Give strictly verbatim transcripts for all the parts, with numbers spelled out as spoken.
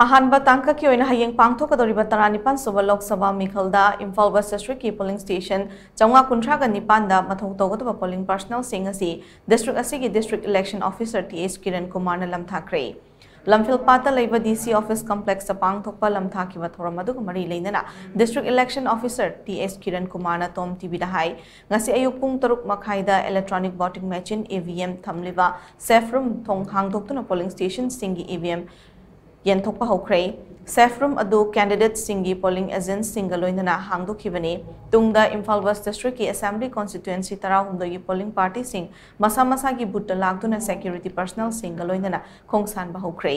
ꯑꯍꯥꯟꯕ ꯇꯥꯡꯀꯛꯀꯤ ꯑꯣꯏꯅ ꯍꯌꯦꯡ ꯄꯥꯡꯊꯣꯛꯀꯗꯧꯔꯤꯕ ꯇꯔꯥꯅꯤꯄꯥꯟ ꯁꯨꯕ ꯂꯣꯛ ꯁꯚꯥ ꯃꯤꯈꯜꯗ ꯏꯝꯐꯥꯜ ꯋꯦꯁ ꯗꯤꯁꯇ꯭ꯔꯤꯛꯀꯤ ꯄꯣꯂꯤꯡ ꯁ꯭ꯇꯦꯁꯟ ꯆꯥꯝꯃꯉꯥ ꯀꯨꯟꯊ꯭ꯔꯥꯒ ꯅꯤꯄꯥꯟꯗ ꯃꯊꯧ ꯇꯧꯒꯗꯕ ꯄꯣꯂꯤꯡ ꯄꯥꯔꯁꯅꯦꯜꯁꯤꯡ ꯑꯁꯤ ꯗꯤꯁꯇ꯭ꯔꯤꯛ ꯑꯁꯤꯒꯤ ꯗꯤꯁꯇ꯭ꯔꯤꯛ ꯏꯂꯦꯛꯁꯟ ꯑꯣꯐꯤꯁꯔ ꯇꯤ ꯑꯦꯁ ꯀꯤꯔꯟ ꯀꯨꯃꯥꯔꯅ ꯂꯝꯊꯥꯈ꯭ꯔꯦ꯫ ꯂꯝꯐꯦꯜꯄꯥꯠꯇ ꯂꯩꯕ ꯗꯤ ꯁꯤ ꯑꯣꯐꯤꯁ ꯀꯝꯄ꯭ꯂꯦꯛꯁꯇ ꯄꯥꯡꯊꯣꯛꯄ ꯂꯝꯊꯥꯈꯤꯕ ꯊꯧꯔꯝ ꯑꯗꯨꯒ ꯃꯔꯤ ꯂꯩꯅꯅ ꯗꯤꯁꯇ꯭ꯔꯤꯛ ꯏꯂꯦꯛꯁꯟ ꯑꯣꯐꯤꯁꯔ ꯇꯤ ꯑꯦꯁ ꯀꯤꯔꯟ ꯀꯨꯃꯥꯔꯅ ꯇꯣꯝ ꯇꯤꯚꯤꯗ ꯍꯥꯏ, ꯉꯁꯤ ꯑꯌꯨꯛ ꯄꯨꯡ ꯇꯔꯨꯛ ꯃꯈꯥꯏꯗ electronic voting machine, E V M, ꯊꯝꯂꯤꯕ ꯁꯦꯐ ꯔꯨꯝ ꯊꯣꯡ ꯍꯥꯡꯗꯣꯛꯇꯨꯅ ꯄꯣꯂꯤꯡ ꯁ꯭ꯇꯦꯁꯟꯁꯤꯡꯒꯤ ꯏ ꯚꯤ ꯑꯦꯝ ꯌꯦꯟꯊꯣꯛꯄ ꯍꯧꯈ꯭ꯔꯦ꯫ ꯁꯦꯐ ꯔꯨꯝ ꯑꯗꯨ ꯀꯦꯟꯗꯤꯗꯦꯠꯁꯤꯡꯒꯤ ꯄꯣꯂꯤꯡ ꯑꯦꯖꯦꯟꯠꯁꯤꯡꯒ ꯂꯣꯏꯅꯅ ꯍꯥꯡꯗꯣꯛꯈꯤꯕꯅꯤ꯫ ꯇꯨꯡꯗ ꯏꯝꯐꯥꯜ ꯋꯦꯁ ꯗꯤꯁꯇ꯭ꯔꯤꯛꯀꯤ ꯑꯦꯁꯦꯝꯕ꯭ꯂꯤ ꯀꯣꯟꯁꯇꯤꯇ꯭ꯋꯦꯟꯁꯤ ꯇꯔꯥꯍꯨꯝꯗꯣꯏꯒꯤ ꯄꯣꯂꯤꯡ ꯄꯥꯔꯇꯤꯁꯤꯡ ꯃꯁꯥ ꯃꯁꯥꯒꯤ ꯕꯨꯠꯇ ꯂꯥꯛꯇꯨꯅ ꯁꯦꯀ꯭ꯌꯨꯔꯤꯇꯤ ꯄꯥꯔꯁꯅꯦꯜꯁꯤꯡꯒ ꯂꯣꯏꯅꯅ ꯈꯣꯡꯁꯥꯟꯕ ꯍꯧꯈ꯭ꯔꯦ꯫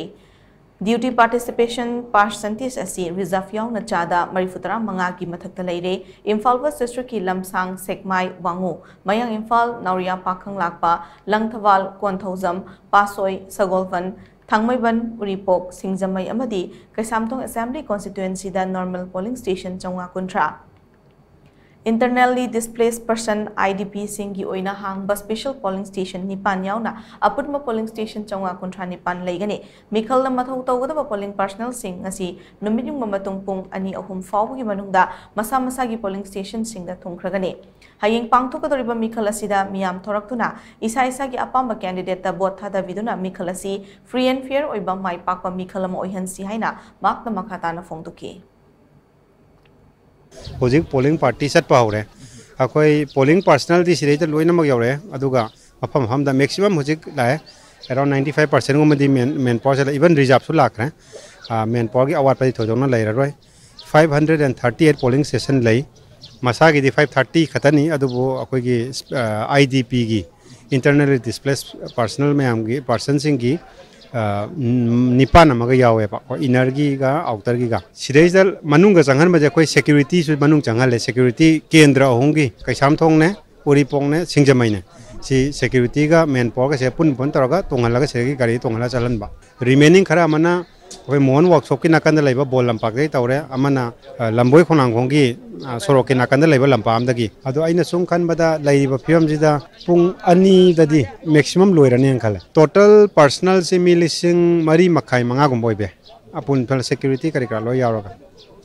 ꯗ꯭ꯌꯨꯇꯤ ꯄꯥꯔꯇꯤꯁꯤꯄꯦꯁꯟ ꯄꯥꯔꯁꯦꯟꯇꯦꯖ ꯑꯁꯤ ꯔꯤꯖꯥꯔꯚ ꯌꯥꯎꯅ ꯆꯥꯗ ꯃꯔꯤꯐꯨ ꯇꯔꯥ ꯃꯉꯥꯒꯤ ꯃꯊꯛꯇ ꯂꯩꯔꯦ꯫ ꯏꯝꯐꯥꯜ ꯋꯦꯁ ꯗꯤꯁꯇ꯭ꯔꯤꯛꯀꯤ ꯂꯝꯁꯥꯡ, ꯁꯦꯛꯃꯥꯏ, ꯋꯥꯉꯨ, ꯃꯌꯥꯡ ꯏꯝꯐꯥꯜ, ꯅꯥꯎꯔꯤꯌꯥ ꯄꯥꯈꯪ ꯂꯥꯛꯄ, ꯂꯪꯊꯕꯥꯜ, ꯀꯣꯟꯊꯧꯖꯝ, ꯄꯥꯠꯁꯣꯏ, ꯁꯒꯣꯜꯕꯟ, ꯊꯥꯡꯃꯩꯕꯟ, ꯎꯔꯤꯄꯣꯛ, ꯁꯤꯡꯖꯃꯩ ꯑꯃꯗꯤ ꯀꯩꯁꯥꯝꯊꯣꯡ ꯑꯦꯁꯦꯝꯕ꯭ꯂꯤ ꯀꯣꯟꯁꯇꯤꯇ꯭ꯋꯦꯟꯁꯤꯗ ꯅꯣꯔꯃꯦꯜ ꯄꯣꯂꯤꯡ ꯁ꯭ꯇꯦꯁꯟ ꯆꯥꯝꯃꯉꯥ ꯀꯨꯟꯊ꯭ꯔꯥ, internally displace person, I D ꯄꯤꯁꯤꯡꯒꯤ ꯑꯣꯏꯅ ꯍꯥꯡꯕ ꯁ꯭ꯄꯦꯁꯦꯜ ꯄꯣꯂꯤꯡ ꯁ꯭ꯇꯦꯁꯟ ꯅꯤꯄꯥꯟ ꯌꯥꯎꯅ ꯑꯄꯨꯟꯕ ꯄꯣꯂꯤꯡ ꯁ꯭ꯇꯦꯁꯟ ꯆꯥꯝꯃꯉꯥ ꯀꯨꯟꯊ꯭ꯔꯥ ꯅꯤꯄꯥꯟ ꯂꯩꯒꯅꯤ꯫ ꯃꯤꯈꯜꯗ ꯃꯊꯧ ꯇꯧꯒꯗꯕ ꯄꯣꯂꯤꯡ ꯄꯥꯔꯁꯅꯦꯜꯁꯤꯡ ꯑꯁꯤ ꯅꯨꯃꯤꯠ ꯌꯨꯡꯕ ꯃꯇꯨꯡ ꯄꯨꯡ ꯑꯅꯤ ꯑꯍꯨꯝ ꯐꯥꯎꯕꯒꯤ ꯃꯅꯨꯡꯗ ꯃꯁꯥ ꯃꯁꯥꯒꯤ ꯄꯣꯂꯤꯡ ꯁ꯭ꯇꯦꯁꯟꯁꯤꯡꯗ ꯊꯨꯡꯈ꯭ꯔꯒꯅꯤ꯫ ꯍꯌꯦꯡ ꯄꯥꯡꯊꯣꯛꯀꯗꯧꯔꯤꯕ ꯃꯤꯈꯜ ꯑꯁꯤꯗ ꯃꯤꯌꯥꯝ ꯊꯣꯔꯛꯇꯨꯅ ꯏꯁꯥ ꯏꯁꯥꯒꯤ ꯑꯄꯥꯝꯕ ꯀꯦꯟꯗꯤꯗꯦꯠꯇ ꯚꯣꯠ ꯊꯥꯗꯕꯤꯗꯨꯅ ꯃꯤꯈꯜ ꯑꯁꯤ ꯐ꯭ꯔꯤ ꯑꯦꯟ ꯐꯤꯌꯔ ꯑꯣꯏꯕ ꯃꯥꯏ ꯄꯥꯛꯄ ꯃꯤꯈꯜ ꯑꯃ ꯑꯣꯏꯍꯟꯁꯤ ꯍꯥꯏꯅ ꯃꯍꯥꯛꯅ ꯃꯈꯥ ꯇꯥꯅ ꯐꯣꯡꯗꯣꯛꯈꯤ꯫ ꯍꯧꯖꯤꯛ ꯄꯣꯂꯤꯡ ꯄꯥꯔꯇꯤ ꯆꯠꯄ ꯍꯧꯔꯦ꯫ ꯑꯩꯈꯣꯏ ꯄꯣꯂꯤꯡ ꯄꯥꯔꯁꯅꯦꯜꯗꯤ ꯁꯤꯗꯩꯗ ꯂꯣꯏꯅꯃꯛ ꯌꯧꯔꯛꯑꯦ, ꯑꯗꯨꯒ ꯃꯐꯝ ꯃꯐꯝꯗ ꯃꯦꯛꯁꯤꯃꯝ ꯍꯧꯖꯤꯛ ꯂꯥꯛꯑꯦ, ꯑꯦꯔꯥꯎꯟ ꯅꯥꯏꯟꯇꯤ ꯐꯥꯏꯚ ꯄꯥꯔꯁꯦꯟꯒꯨꯝꯕꯗꯤ ꯃꯦꯟ ꯃꯦꯟ ꯄꯥꯋꯔꯁꯦ ꯂꯥꯛꯑꯦ, ꯏꯚꯟ ꯔꯤꯖꯥꯔꯚꯁꯨ ꯂꯥꯛꯈ꯭ꯔꯦ꯫ ꯑꯥ, ꯃꯦꯟ ꯄꯥꯋꯔꯒꯤ ꯑꯋꯥꯠꯄꯗꯤ ꯊꯣꯏꯗꯣꯛꯅ ꯂꯩꯔꯔꯣꯏ꯫ Five hundred and thirty eight polling station ꯂꯩ꯫ ꯃꯁꯥꯒꯤꯗꯤ ꯐꯥꯏꯚ ꯊꯥꯔꯇꯤ ꯈꯛꯇꯅꯤ, ꯑꯗꯨꯕꯨ ꯑꯩꯈꯣꯏꯒꯤ, ꯑꯥ, ꯑꯥꯏ ꯗꯤ ꯄꯤꯒꯤ, ꯏꯟꯇꯔꯅꯦꯜꯂꯤ ꯗꯤꯁꯄ꯭ꯂꯦꯁ ꯄꯥꯔꯁꯅꯦꯜ ꯃꯌꯥꯝꯒꯤ, ꯄꯥꯔꯁꯟꯁꯤꯡꯒꯤ, ꯑꯥ, ꯎꯝ, ꯅꯤꯄꯥꯟ ꯑꯃꯒ ꯌꯥꯎꯋꯦꯕ, ꯑꯩꯈꯣꯏ ꯏꯟꯅꯔꯒꯤꯒ ꯑꯥꯎꯇꯔꯒꯤꯒ꯫ ꯁꯤꯗꯩꯁꯤꯗ ꯃꯅꯨꯡꯗ ꯆꯪꯍꯟꯕꯁꯦ ꯑꯩꯈꯣꯏ ꯁꯦꯀ꯭ꯌꯨꯔꯤꯇꯤꯁꯨ ꯃꯅꯨꯡ ꯆꯪꯍꯜꯂꯦ꯫ ꯁꯦꯀ꯭ꯌꯨꯔꯤꯇꯤ ꯀꯦꯟꯗ꯭ꯔ ꯑꯍꯨꯝꯒꯤ, ꯀꯩꯁꯥꯝꯊꯣꯡꯅꯦ, ꯎꯔꯤꯄꯣꯛꯅꯦ, ꯁꯤꯡꯖꯃꯩꯅꯦ꯫ ꯁꯤ ꯁꯦꯀ꯭ꯌꯨꯔꯤꯇꯤꯒ ꯃꯦꯟ ꯄꯥꯋꯔꯒꯁꯦ ꯄꯨꯟ ꯄꯨꯟ ꯇꯧꯔꯒ ꯇꯣꯡꯍꯜꯂꯒ ꯁꯤꯗꯒꯤ ꯒꯥꯔꯤ ꯇꯣꯡꯍꯜꯂꯒ ꯆꯠꯍꯟꯕ꯫ ꯔꯤꯃꯦꯅꯤꯡ ꯈꯔ ꯑꯃꯅ ꯑꯩꯈꯣꯏ ꯃꯣꯍꯟ ꯋꯥꯛꯁꯣꯞꯀꯤ ꯅꯥꯀꯟꯗ ꯂꯩꯕ ꯕꯣꯜ ꯂꯝꯄꯥꯛꯇꯒꯤ ꯇꯧꯔꯦ, ꯑꯃꯅ, ꯑ, ꯂꯝꯕꯣꯏ ꯈꯣꯡꯅꯥꯡꯈꯣꯡꯒꯤ, ꯑ, ꯁꯣꯔꯣꯛꯀꯤ ꯅꯥꯀꯟꯗ ꯂꯩꯕ ꯂꯝꯄꯥꯛ ꯑꯃꯗꯒꯤ꯫ ꯑꯗꯣ ꯑꯩꯅ ꯁꯨꯝ ꯈꯟꯕꯗ ꯂꯩꯔꯤꯕ ꯐꯤꯕꯝꯁꯤꯗ ꯄꯨꯡ ꯑꯅꯤꯗꯗꯤ ꯃꯦꯛꯁꯤꯃꯝ ꯂꯣꯏꯔꯅꯤꯅ ꯈꯜꯂꯦ꯫ ꯇꯣꯇꯦꯜ ꯄꯥꯔꯁꯅꯦꯜꯁꯤ ꯃꯤ ꯂꯤꯁꯤꯡ ꯃꯔꯤ ꯃꯈꯥꯏ ꯃꯉꯥꯒꯨꯝꯕ ꯑꯣꯏꯕ ꯌꯥꯏ꯫ ꯑꯄꯨꯟ ꯐꯤꯜ ꯁꯦꯀ꯭ꯌꯨꯔꯤꯇꯤ ꯀꯔꯤ ꯀꯔꯥ ꯂꯣꯏ ꯌꯥꯎꯔꯒ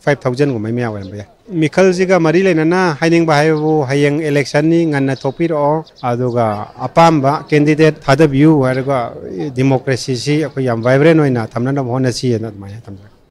ꯐꯥꯏꯚ ꯊꯥꯎꯖꯟꯒꯨꯝꯕꯩ ꯃꯌꯥ ꯑꯣꯏꯔꯝꯕ ꯌꯥꯏ꯫ ꯃꯤꯈꯜꯁꯤꯒ ꯃꯔꯤ ꯂꯩꯅꯅ ꯍꯥꯏꯅꯤꯡꯕ ꯍꯥꯏꯕꯕꯨ, ꯍꯌꯦꯡ ꯏꯂꯦꯛꯁꯟꯅꯤ, ꯉꯟꯅ ꯊꯣꯛꯄꯤꯔꯛꯑꯣ, ꯑꯗꯨꯒ ꯑꯄꯥꯝꯕ ꯀꯦꯟꯗꯤꯗꯦꯠ ꯊꯥꯗꯕꯤꯌꯨ ꯍꯥꯏꯔꯒ ꯗꯤꯃꯣꯀ꯭ꯔꯦꯁꯤꯁꯤ ꯑꯩꯈꯣꯏ ꯌꯥꯝ ꯚꯥꯏꯕ꯭ꯔꯦꯟ ꯑꯣꯏꯅ ꯊꯝꯅꯅꯕ ꯍꯣꯠꯅꯁꯤ ꯍꯥꯏꯅ ꯑꯗꯨꯃꯥꯏꯅ ꯊꯝꯖꯒꯦ꯫